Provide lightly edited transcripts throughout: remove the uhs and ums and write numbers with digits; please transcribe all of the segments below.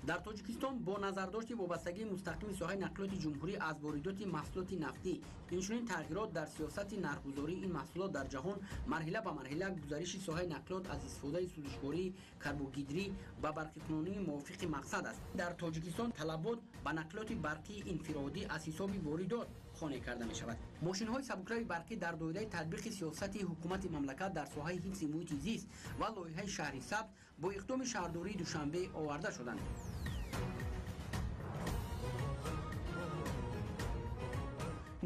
Дар Тоҷикистон бо назардошти вобастагии мустақими соҳаи нақлиёти ҷумҳурӣ аз воридоти маҳсулоти нафтӣ, инчунин тағйирот дар сиёсати нархгузории ин маҳсулот дар ҷаҳон, марҳила ба марҳила гузариши соҳаи нақлиёт аз истифодаи сӯзишвории карбогидрӣ ба барқикунонии мувофиқи мақсад аст. Дар Тоҷикистон талабот ба нақлиёти барқии инфиродӣ аз ҳисоби воридот хонӣ карда мешавад. Мошинҳои сабукрави барқӣ дар доираи татбиқи сиёсати ҳукумати мамлакат дар соҳаи ҳифзи муҳити зист ва лоиҳаи шаҳри сабз бо иқдоми шаҳрдории Душанбе оварда шуданд.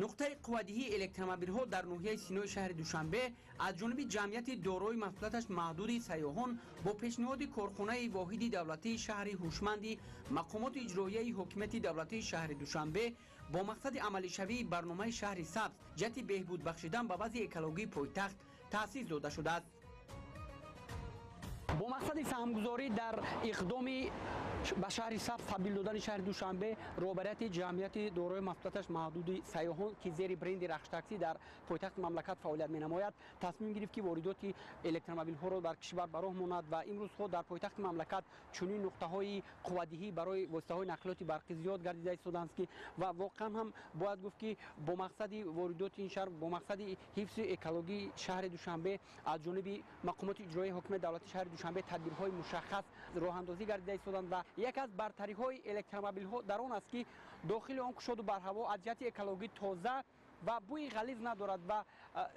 Нуқтаи қуввадиҳии электромобилҳо дар ноҳияи Синои шаҳри Душанбе аз ҷониби ҷамъияти дорои масъулияташ маҳдуди сайёҳон бо пешниҳоди корхонаи воҳиди давлатии шаҳри ҳушманди мақомоти иҷроияи ҳокимияти давлатии шаҳри Душанбе бо мақсади амалишавии барномаи шаҳри сабз ҷиҳати беҳбуд бахшидан ба вазъи экологии пойтахт таъсис дода шудааст. Бо мақсади саҳмгузорӣ дар иқдоми ба шаҳри сабз табдил додани шаҳри Душанбе, роҳбарияти ҷамъияти дорои масъулияташ маҳдуди сайёҳон, ки зери бренди Рахштаксӣ дар пойтахти мамлакат фаъолият менамояд, тасмим гирифт, ки воридоти электромобилҳоро дар кишвар ба роҳ монад ва имрӯзҳо дар пойтахти мамлакат чунин нуқтаҳои қуввадиҳӣ барои воситаҳои нақлиёти барқӣ зиёд гардида истодаанд, ки ва воқеан ҳам бояд гуфт, ки бо мақсади воридоти ин шаҳр, бо мақсади ҳифзи экологии шаҳри Душанбе аз ҷониби мақомоти иҷроияи ҳокимияти давлатии шаҳри Душанбе тадбирҳои мушаххас роҳандозӣ гардида истоданд ва яке аз бартариҳои электромобилҳо дар он аст, ки дохили он кушоду барҳаво, аз ҷиҳати экологӣ тоза ва бӯи ғализ надорад ва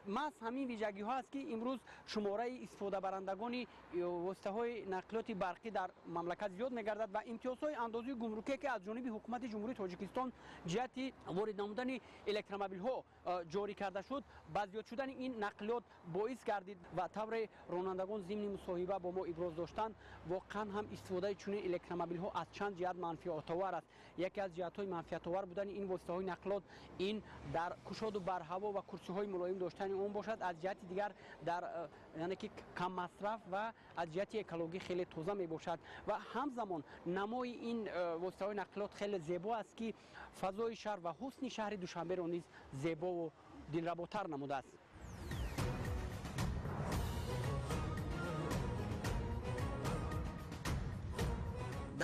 маҳз ҳамин вижагиҳо аст, ки имрӯз шумораи истифодабарандагони воситаҳои нақлиёти барқӣ дар мамлакат зиёд мегардад ва имтиёзҳои андозии гумрукие, ки аз ҷониби ҳукумати Ҷумҳурии Тоҷикистон ҷиҳати ворид намудани электромобилҳо ҷорӣ карда шуд, ба зиёд шудани ин нақлиёт боис гардид. Ва тавре ронандагон зимни мусоҳиба бо мо иброз доштанд, воқеан ҳам истифодаи чунин электромобилҳо аз чанд ҷиҳат манфиатовар аст. Яке аз ҷиҳатҳои манфиатовар будани ин воситаҳои нақлиёт ин дар кушоду барҳаво ва курсиҳои мулоим доштани он бошад, аз ҷиҳати дигар дар яъне ки каммасраф ва аз ҷиҳати экологӣ хеле тоза мебошад ва ҳамзамон намои ин воситаҳои нақлиёт хеле зебо аст, ки фазои шаҳр ва ҳусни шаҳри Душанберо низ зебову дилработар намудааст.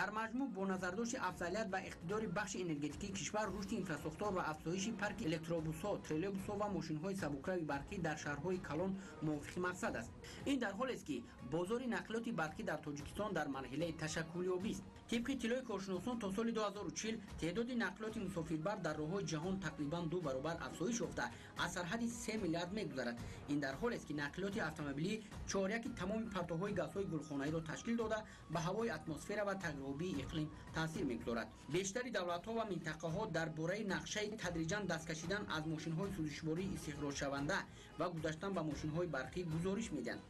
Дар маҷмӯъ, бо назардошти афзалият ва иқтидори бахши энергетикии кишвар, рушди инфрасохтор ва афзоиши парки электробусҳо, троллейбусҳо ва мошинҳои сабукрави барқӣ дар шаҳрҳои калон мувофиқи мақсад аст. Ин дар ҳолест, ки бозори нақлиёти барқӣ дар Тоҷикистон дар марҳилаи ташаккулёбист. Тибқи иттилои коршиносон, то соли 2040 теъдоди нақлиёти мусофирбар дар роҳҳои ҷаҳон тақрибан 2 баробар афзоиш ёфта, аз сарҳади 3 миллиард мегузарад. Ин дар ҳолест, ки нақлиёти автомобилӣ чоряки тамоми партовҳои газҳои гулхонаиро ташкил дода, ба ҳавои атмосфера ва тағйирёбии иқлим таъсир мегузорад. Бештари давлатҳо ва минтақаҳо дар бораи нақшаи тадриҷан даст кашидан аз мошинҳои сӯзишвории истихроҷшаванда ва гузаштан ба мошинҳои барқӣ гузориш медиҳанд.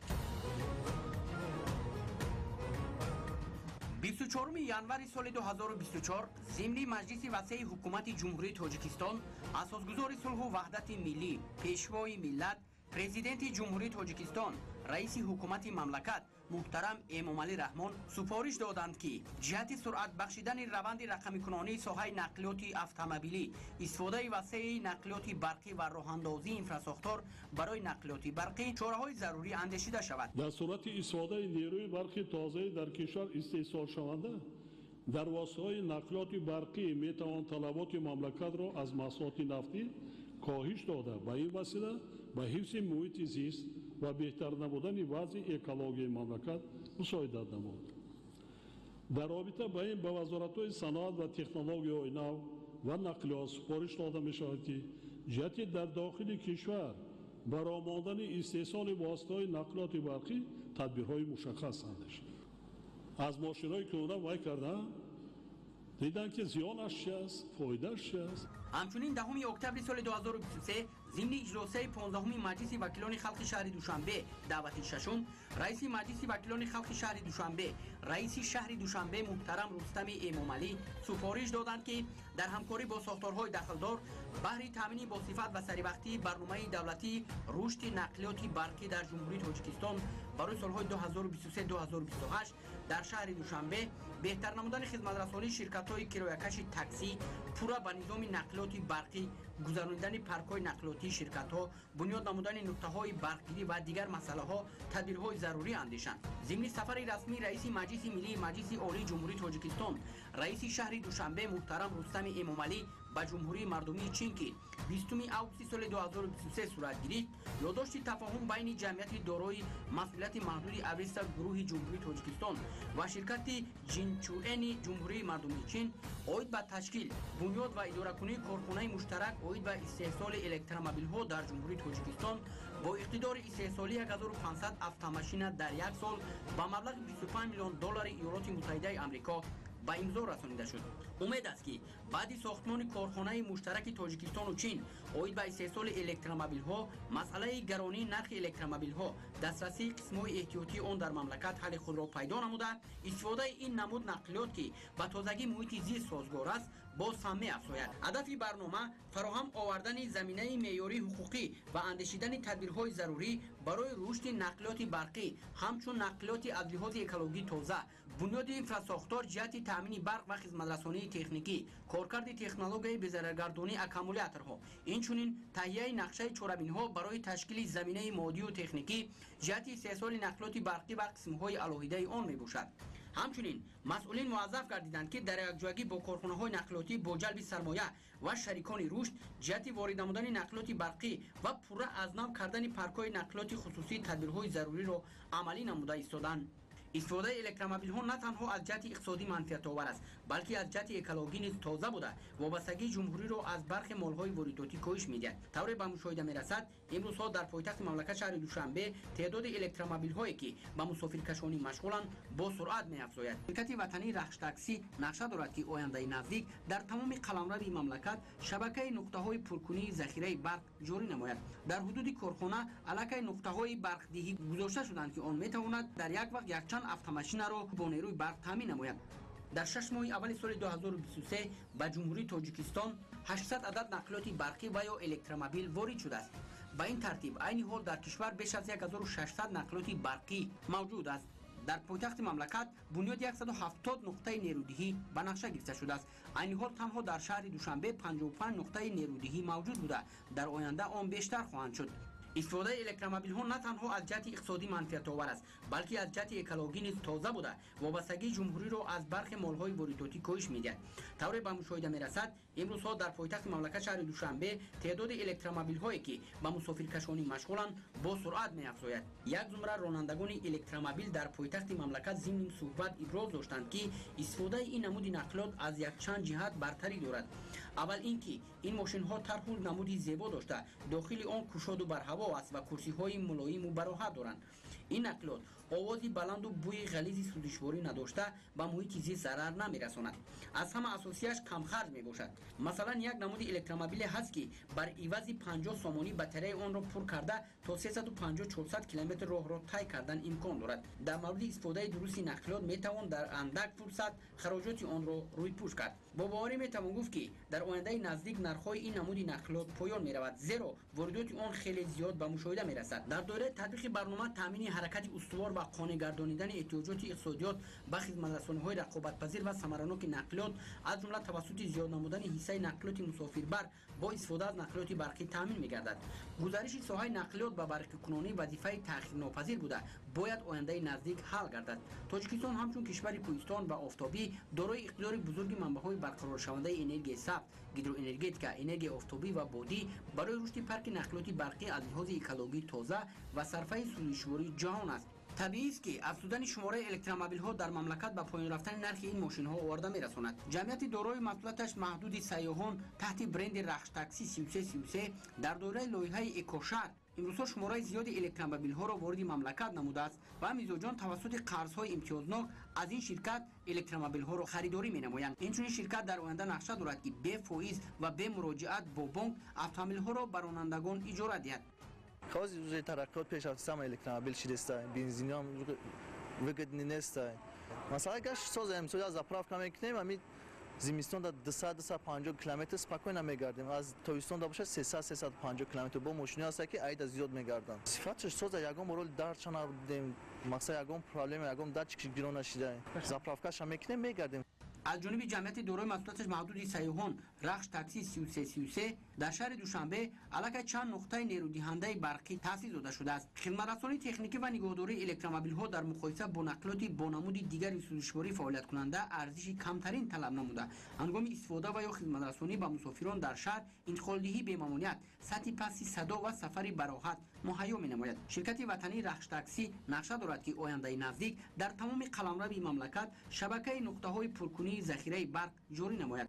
24 январи соли 2024 зимни маҷлиси васеи ҳукумати Ҷумҳурии Тоҷикистон асосгузори сулҳу ваҳдати миллӣ, пешвои миллат, Президенти Ҷумҳурии Тоҷикистон, раиси ҳукумати мамлакат муҳтарам Эмомалӣ Раҳмон супориш доданд, ки ҷиҳати суръат бахшидани раванди рақамикунонии соҳаи нақлиёти автомобилӣ, истифодаи васеи нақлиёти барқӣ ва роҳандозии инфрасохтор барои нақлиёти барқӣ чораҳои зарурӣ андешида шавад. Дар сурати истифодаи нерӯи барқи тозаи дар кишвар истеҳсолшаванда дар воситаҳои нақлиёти барқӣ метавон талаботи мамлакатро аз маҳсулоти нафтӣ коҳиш дода, ба ин васила ба ҳифзи муҳити зист ва беҳтар намудани вазъи экологияи мамлакат мусоидат намуд. Дар робита ба ин ба вазоратҳои саноат ва технологияҳои нав ва нақлиёт супориш дода мешавад, ки ҷиҳати дар дохили кишвар баромадани истеҳсоли воситаҳои нақлиёти барқӣ тадбирҳои мушаххас андешанд. Аз мошинҳои кӯҳна вай кардаанд, диданд, ки зиёнаш чи аст, фоидааш чи аст. Ҳамчунин 10 октябри соли 2023 зимни иҷлосияи 15-уми Маҷлиси вакилони халқи шаҳри Душанбе даъвати шашум, раиси Маҷлиси вакилони халқи шаҳри Душанбе, раиси шаҳри Душанбе муҳтарам Рустами Эмомалӣ супориш доданд, ки дар ҳамкорӣ бо сохторҳои дахлдор баҳри таъмини босифат ва саривақтии барномаи давлатии рушди нақлиёти барқӣ дар Ҷумҳурии Тоҷикистон барои солҳои 2023-2028 дар шаҳри Душанбе беҳтар намудани хизматрасонии ширкатҳои кироякаши таксӣ, пурра ба низоми нақлиёти барқӣ гузаронидани паркҳои нақлиётии ширкатҳо, бунёд намудани нуқтаҳои барқгирӣ ва дигар масъалаҳо тадбирҳои тадбирҳои зарурӣ андешанд. Зимни сафари расмии раиси Маҷлиси Миллии Маҷлиси Олии Ҷумҳурии Тоҷикистон, раиси шаҳри Душанбе муҳтарам Рустами Эмомалӣ ба Ҷумҳурии Мардумии Чин, ки 20 августи соли 2023 сурат гирифт, ёддошти тафоҳум байни ҷамъияти дорои масъулияти маҳдуди Авеста гурӯҳи Ҷумҳурии Тоҷикистон ва ширкати Ҷинчуэни Ҷумҳурии Мардумии Чин оид ба ташкил, бунёд ва идоракунии корхонаи муштарак оид ба истеҳсоли электромобилҳо дар Ҷумҳурии Тоҷикистон бо иқтидори истеҳсолии 1500 автомашина дар як сол ба маблағи 25 миллион доллари Иёлоти Муттаҳидаи Амрико ба имзо расонида шуд. Умед аст, ки баъди сохтмони корхонаи муштараки Тоҷикистону Чин оид ба истеҳсоли электромобилҳо масъалаи гаронии нархи электромобилҳо, дастрасии қисмҳои эҳтиётии он дар мамлакат ҳалли худро пайдо намуда, истифодаи ин намуд нақлиёт, ки ба тозагӣ муҳити зист созгор аст, боз ҳам меафзояд. Ҳадафи барнома фароҳам овардани заминаи меъёрии ҳуқуқӣ ва андешидани тадбирҳои зарурӣ барои рушди нақлиёти барқӣ ҳамчун нақлиёти аз лиҳози экологӣ тоза, бунёди инфрасохтор ҷиҳати таъмини барқ ва хизматрасонии техникӣ, коркарди технологияи безараргардонии аккумуляторҳо, инчунин таҳияи нақшаи чорабиниҳо барои ташкили заминаи моддию техникӣ ҷиҳати истеҳсоли нақлиёти барқӣ ва қисмҳои алоҳидаи он мебошад. Ҳамчунин масъулин муаззаф гардиданд, ки дар якҷоягӣ бо корхонаҳои нақлиётӣ бо ҷалби сармоя ва шарикони рушд ҷиҳати ворид намудани нақлиёти барқӣ ва пурра аз нав кардани паркҳои нақлиёти хусусӣ тадбирҳои заруриро амалӣ намуда истоданд. Истифодаи электромобилҳо на танҳо аз ҷиҳати иқтисодӣ манфиатовар аст, балки аз ҷиҳати экологӣ низ тоза буда, вобастагии ҷумҳуриро аз бархе молҳои воридотӣ коҳиш медиҳад. Тавре ба мушоҳида мерасад, имрӯзҳо дар пойтахти мамлакат, шаҳри Душанбе, теъдоди электромобилҳое, ки ба мусофиркашонӣ машғуланд, бо суръат меафзояд. Ширкати ватании Рахштаксӣ нақша дорад, ки ояндаи наздик дар тамоми қаламрави мамлакат шабакаи нуқтаҳои пуркунии захираи барқ ҷорӣ намояд. Дар ҳудуди корхона аллакай нуқтаҳои барқдиҳӣ гузошта шуданд, ки он метавонад дар як вақт якчанд автомашинаро бо нерӯи барқ таъмин намояд. Дар 6 моҳи аввали соли 2023 ба Ҷумҳурии Тоҷикистон 800 адад нақлиёти барқӣ ва ё электромобил ворид шудааст. Ба ин тартиб, айни ҳол дар кишвар беш аз 1600 нақлиёти барқӣ мавҷуд аст. Дар пойтахти мамлакат бунёди 170 нуқтаи нерӯдиҳӣ ба нақша гирифта шудааст. Айни ҳол танҳо дар шаҳри Душанбе 55 нуқтаи нерӯдиҳӣ мавҷуд буда, дар оянда он бештар хоҳанд шуд. Истифодаи электромобилҳо на танҳо аз ҷиҳати иқтисодӣ манфиатовар аст, балки аз ҷиҳати экологӣ низ тоза буда, вобастагии ҷумҳуриро аз бархе молҳои воридотӣ коҳиш медиҳад. Тавре ба мушоҳида мерасад, имрӯзҳо дар пойтахти мамлакат, шаҳри Душанбе, теъдоди электромобилҳое, ки ба мусофиркашонӣ машғуланд, бо суръат меафзояд. Як зумра ронандагони электромобил дар пойтахти мамлакат зимни суҳбат иброз доштанд, ки истифодаи ин намуди нақлиёт аз якчанд ҷиҳат бартарӣ дорад. Аввал ин ки ин мошинҳо тарҳу намуди зебо дошта, дохили он кушоду барҳаво аст ва курсиҳои мулоиму бароҳат доранд. Ин нақлиёт овози баланду бӯи ғализи сӯзишворӣ надошта, ба муҳити зист зарар намерасонад. Аз ҳама асосияш камхарҷ мебошад. Масалан, як намуди электромобиле ҳаст, ки бар ивази 50 сомонӣ батареяи онро пур карда то 350-400 километр роҳро тай кардан имкон дорад. Дар мавриди истифодаи дурусти нақлиёт метавон дар андак фурсат хароҷоти онро рӯйпӯш кард. Бо боварӣ метавон гуфт, ки дар ояндаи наздик нархҳои ин намуди нақлиёт поён меравад, зеро воридоти он хеле зиёд ба мушоҳида мерасад. Дар доираи татбиқи барнома таъмини ҳаракати устувор ва қонеъ гардонидани эҳтиёҷоти иқтисодиёт ба хизматрасониҳои рақобатпазир ва самараноки нақлиёт, аз ҷумла тавассути зиёд намудани ҳиссаи нақлиёти мусофирбар бо истифода аз нақлиёти барқӣ таъмин мегардад. Гузариши соҳаи нақлиёт ба барқикунонӣ вазифаи таъхирнопазир буда, бояд ояндаи наздик ҳал гардад. Тоҷикистон ҳамчун кишвари кӯҳистон ва офтобӣ дорои иқтидори бузурги манбаъҳои барқароршавандаи энергияи сабз, гидроэнергетика, энергияи офтобӣ ва бодӣ барои рушди парки нақлиёти барқӣ аз лиҳози экологӣ тоза ва сарфаи сӯзишвории ҷаҳон аст. Табиист, ки афзудани шумораи электромобилҳо дар мамлакат ба поён рафтани нархи ин мошинҳо оварда мерасонад. Ҷамъияти дорои масъулияташ маҳдуди сайёҳон таҳти бренди Рахштакси 3333 дар доираи лоиҳаи Экошаҳр имрӯзҳо шумораи зиёди электромобилҳоро вориди мамлакат намудааст ва мизоҷон тавассути қарзҳои имтиёзнок аз ин ширкат электромобилҳоро харидорӣ менамоянд. Инчунин ширкат дар оянда нақша дорад, ки бефоиз ва бемуроҷиат бо бонк автомобилҳоро ба ронандагон иҷора диҳад. Ҳозир уже тараққиёт пешрафти сама электромобил шидеста, бензиниам выгодный неста. Масалан, гашт созаем, соя заправка мекунем, ами зимистон да 200-250 километр спокойно мегардем. Аз тобистон да бошад 300-350 километр. Бо мошино ҳаста, ки айда зиёд мегарданд. Сифаташ соза, ягон бор дардша набудем, мақсад ягон проблема, ягон датчик гиро нашида. Заправкаша мекунем, мегардем. Аз ҷониби ҷамъияти дорои масъулияташ маҳдуди сайёҳон Рахш такси 3333 дар шаҳри Душанбе аллакай чанд нуқтаи нерӯдиҳандаи барқӣ таъсис дода шудааст. Хизматрасонии техникӣ ва нигоҳдории электромобилҳо дар муқоиса бо нақлиёти бо намуди дигари сӯзишворӣ фаъолияткунанда арзиши камтарин талаб намуда, ҳангоми истифода ва ё хизматрасонӣ ба мусофирон дар шаҳр интиқолдиҳӣ бемамоният, сатҳи пасти садо ва сафари бароҳат муҳайё менамояд. Ширкати ватании Рахш таксӣ нақша дорад, ки ояндаи наздик дар тамоми қаламрави мамлакат шабакаи нуқтаҳои пуркунии захираи барқ ҷорӣ намояд.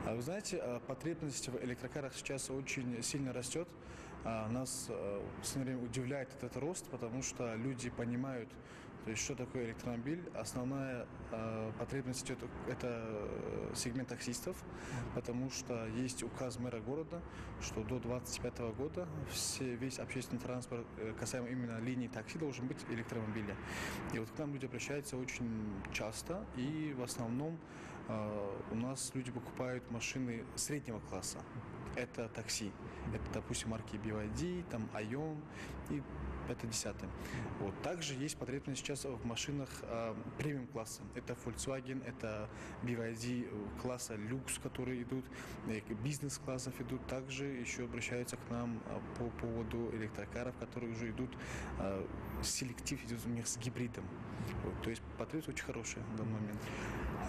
Вы знаете, потребность в электрокарах сейчас очень сильно растет. Нас в последнее время удивляет этот рост, потому что люди понимают, то есть, что такое электромобиль. Основная потребность идет, это сегмент таксистов, потому что есть указ мэра города, что до 2025 года весь общественный транспорт, касаемо именно линии такси, должен быть электромобили. И вот к нам люди обращаются очень часто, и в основном у нас люди покупают машины среднего класса. Это такси. Это, допустим, марки BYD, там Aion и это десятое. Вот. Также есть потребность сейчас в машинах премиум класса. Это Volkswagen, это BYD класса люкс, которые идут, бизнес-классов идут. Также еще обращаются к нам по поводу электрокаров, которые уже идут, селектив идет у них с гибридом. Вот. То есть потребность очень хорошая в данный момент.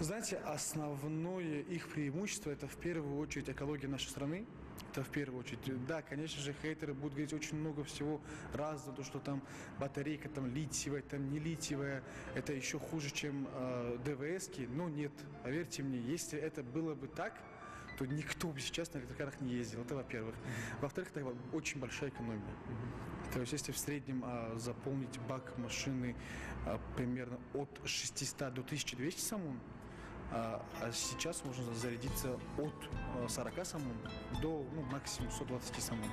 Знаете, основное их преимущество — это в первую очередь экология нашей страны. Это в первую очередь. Да, конечно же, хейтеры будут говорить очень много всего разного, то, что там батарейка там литиевая, там не литиевая, это еще хуже, чем ДВСки. Но нет, поверьте мне, если это было бы так, то никто бы сейчас на электрокарах не ездил. Это во-первых. Во-вторых, это очень большая экономия. То есть, если в среднем заполнить бак машины примерно от 600 до 1200 сомон, а сейчас можно зарядиться от 40 сомон до, ну, максимум 120 сомон.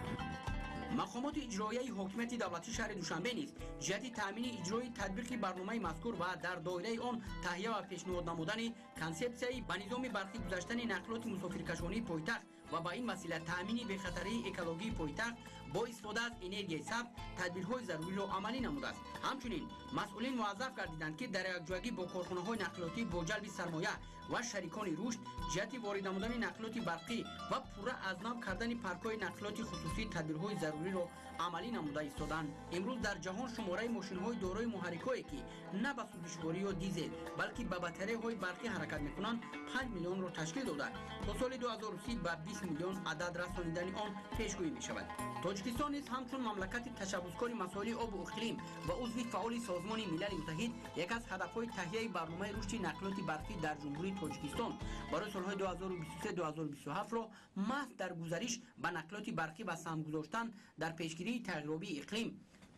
Мақомоти иҷроияи ҳокимияти давлатии шаҳри Душанбе низ ҷиҳати таъмини иҷрои татбиқи барномаи мазкур ва дар доираи он таҳия ва пешниҳод намудани консепсияи ба низоми барқӣ гузаштани нақлиёти мусофиркашонии пойтахт ва ба ин васила таъмини бехатарии экологии пойтахт бо истифода аз энергияи сабз тадбирҳои заруриро амалӣ намудааст. Ҳамчунин масъулин муваззаф гардиданд, ки дар якҷоягӣ бо корхонаҳои нақлиётӣ бо ҷалби сармоя ва шарикони рушд ҷиҳати ворид намудани нақлиёти барқӣ ва пурра аз нав кардани паркҳои нақлиёти хусусӣ тадбирҳои заруриро амалӣ намуда истоданд. Имрӯз дар ҷаҳон шумораи мошинҳои дорои муҳаррикҳое, ки на ба сӯзишворӣ ё дизел, балки ба батареяҳои барқӣ ҳаракат мекунанд, 5 миллионро ташкил дода, то соли 2030 ба 20 миллион адад расонидани он пешгӯӣ мешавад. Тоҷикистон низ ҳамчун мамлакати ташаббускори масоили обу иқлим ва узви фаъоли Созмони Милали Муттаҳид яке аз ҳадафҳои таҳияи барномаи рушди нақлиёти барқӣ дар Ҷумҳурии Тоҷикистон барои солҳои 2023-2027-ро маҳз дар гузариш ба нақлиёти барқӣ ва саҳм гузоштан дар пешгирии тағйирёбии иқлим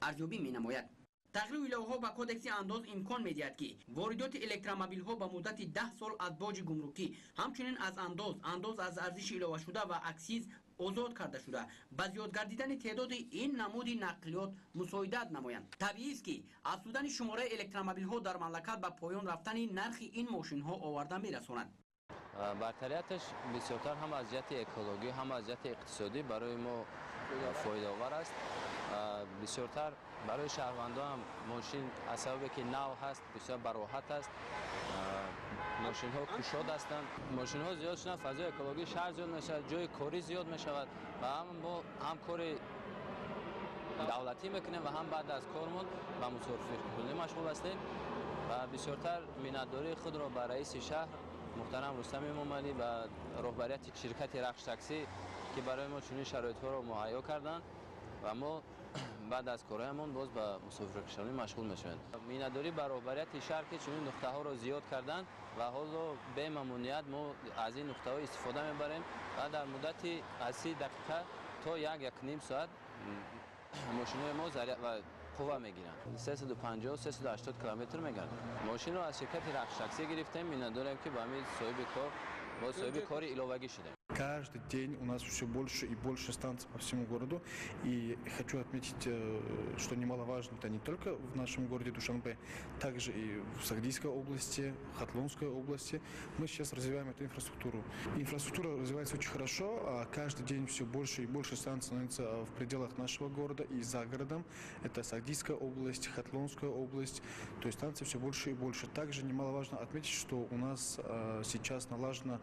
арзёбӣ менамояд. Тағйиру иловаҳо ба Кодекси андоз имкон медиҳад, ки воридоти электромобилҳо ба муддати 10 сол аз боҷи гумрукӣ, ҳамчунин аз андоз, андоз аз арзиши иловашуда ва аксиз озод карда шуда, ба зиёд гардидани теъдоди ин намуди нақлиёт мусоидат намоянд. Табиист, ки афзудани шумораи электромобилҳо дар мамлакат ба поён рафтани нархи ин мошинҳо оварда мерасонад. Бартарияташ бисёртар ҳам аз ҷиҳати экологӣ, ҳам аз ҷиҳати иқтисодӣ барои мо фоидаовар аст. Бисёртар барои шаҳрвандон мошин аз сабабе ки нав ҳаст, бисёр бароҳат аст, мошинҳо кушод ҳастанд. Мошинҳо зиёд шуданд, фазои экологии шаҳр зиёд мешавад, ҷои корӣ зиёд мешавад ва ҳам мо ҳам кори давлатӣ мекунем ва ҳам баъд аз кормон ба мусофиркунӣ машғул ҳастем. Ва бисёртар миннатдории худро ба раиси шаҳр муҳтарам Рустам Эмомалӣ ва роҳбарияти ширкати Рахш таксӣ, ки барои мо чунин шароитҳоро муҳайё карданд ва мо баъд аз корҳоямон боз ба мусофиркашонӣ машғул мешавем. Миннатдорӣ ба роҳбарияти шаҳр, ки чунин нуқтаҳоро зиёд карданд ва ҳоло бемамоният мо аз ин нуқтаҳо истифода мебарем ва дар муддати аз 30 дақиқа то як, якним соат мошинҳои мо қувва мегиранд. 350, 380 километр мегарданд. Мошинро аз ширкати Рахш таксӣ гирифтем. Миннатдорем, ки ба ҳамин соҳиби кор, бо соҳиби кори иловагӣ шудем. Каждый день у нас все больше и больше станций по всему городу. И хочу отметить, что немаловажно, это не только в нашем городе Душанбе, также и в Согдийской области, Хатлонской области. Мы сейчас развиваем эту инфраструктуру. Инфраструктура развивается очень хорошо. Каждый день все больше и больше станций становится в пределах нашего города и за городом. Это Согдийская область, Хатлонская область. То есть станций все больше и больше. Также немаловажно отметить, что у нас сейчас налажено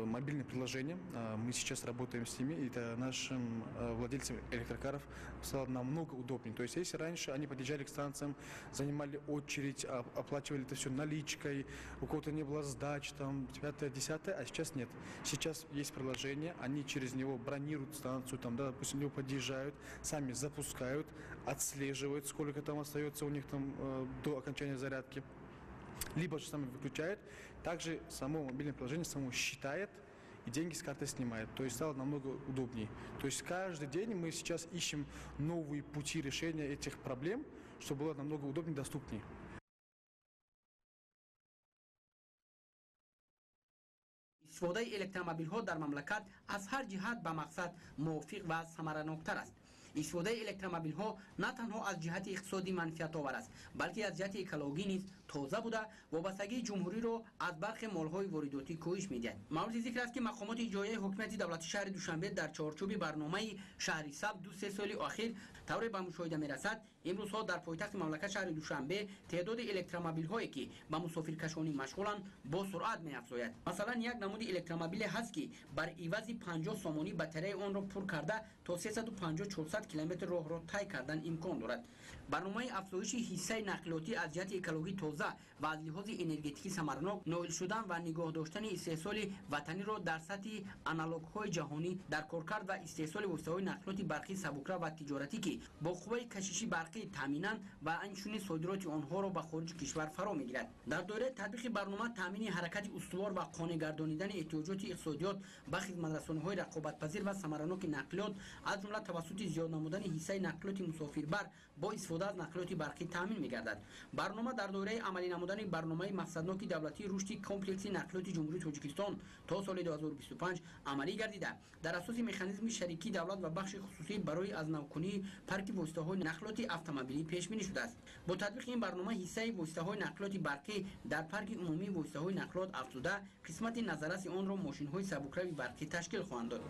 мобильное приложение. Мы сейчас работаем с ними, и это нашим владельцам электрокаров стало намного удобнее. То есть если раньше они подъезжали к станциям, занимали очередь, оплачивали это все наличкой, у кого-то не было сдач, там, 9-е, 10-е, а сейчас нет. Сейчас есть приложение, они через него бронируют станцию, там, да, допустим, него подъезжают, сами запускают, отслеживают, сколько там остается у них там до окончания зарядки. Либо же сами выключают. Также само мобильное приложение само считает и деньги с карты снимает. То есть стало намного удобнее. То есть каждый день мы сейчас ищем новые пути решения этих проблем, чтобы было намного удобнее, доступнее. Истифодаи электромобилҳо дар мамлакат аз ҳар ҷиҳат ба мақсад мувофиқ ва самараноктар аст. Истифодаи электромобилҳо на танҳо аз ҷиҳати иқтисодӣ манфиатовар аст, балки аз ҷиҳати экологӣ низ тоза буда, вобастагии ҷумҳуриро аз бархе молҳои воридотӣ коҳиш медиҳад. Мавриди зикр аст, ки мақомоти иҷроияи ҳукумати давлати шаҳри Душанбе дар чорчӯби барномаи шаҳри сабз 2-3 соли охир тавре ба мушоҳида мерасад, имрӯзҳо дар пойтахти мамлакат шаҳри Душанбе теъдоди электромобилҳое, ки ба мусофиркашонӣ машғуланд, бо суръат меафзояд. Масалан, як намуди электромобиле ҳаст, ки бар ивази 50 сомонӣ батареяи онро пур карда то 350-400 километр роҳро тай кардан имкон дорад. Барномаи афзоиши ҳиссаи нақлиётӣ аз ҷиҳати экологӣ тоза ва аз лиҳози энергетикӣ самаранок ноил шудан ва нигоҳ доштани истеҳсоли ватаниро дар сатҳи аналогҳои ҷаҳонӣ дар коркард ва истеҳсоли воситаҳои нақлиёти барқӣ сабукра ва тиҷоратӣ, ки бо қувваи кашиши барқӣ таъминанд ва инчунин содироти онҳоро ба хориҷи кишвар фаро мегирад. Дар доираи татбиқи барнома таъмини ҳаракати устувор ва қонеъ гардонидани эҳтиёҷоти иқтисодиёт ба хизматрасониҳои рақобатпазир ва самараноки нақлиёт, аз ҷумла тавассути зиёд намудани ҳиссаи нақлиёти мусофирбар бо истифода аз нақлиёти барқӣ таъмин мегардад. Барнома дар доираи амалӣ намудани барномаи мақсадноки давлатии рушди комплекси нақлиёти Ҷумҳурии Тоҷикистон то соли 2025 амалӣ гардида, дар асоси механизми шарикии давлат ва бахши хусусӣ барои аз навкунии парки воситаҳои нақлиёти автомобилӣ пешбинӣ шудааст. Бо татбиқи ин барнома ҳиссаи воситаҳои нақлиёти барқӣ дар парки умумии воситаҳои нақлиёт афзуда, қисмати назарраси онро мошинҳои сабукрави барқӣ ташкил хоҳанд дод.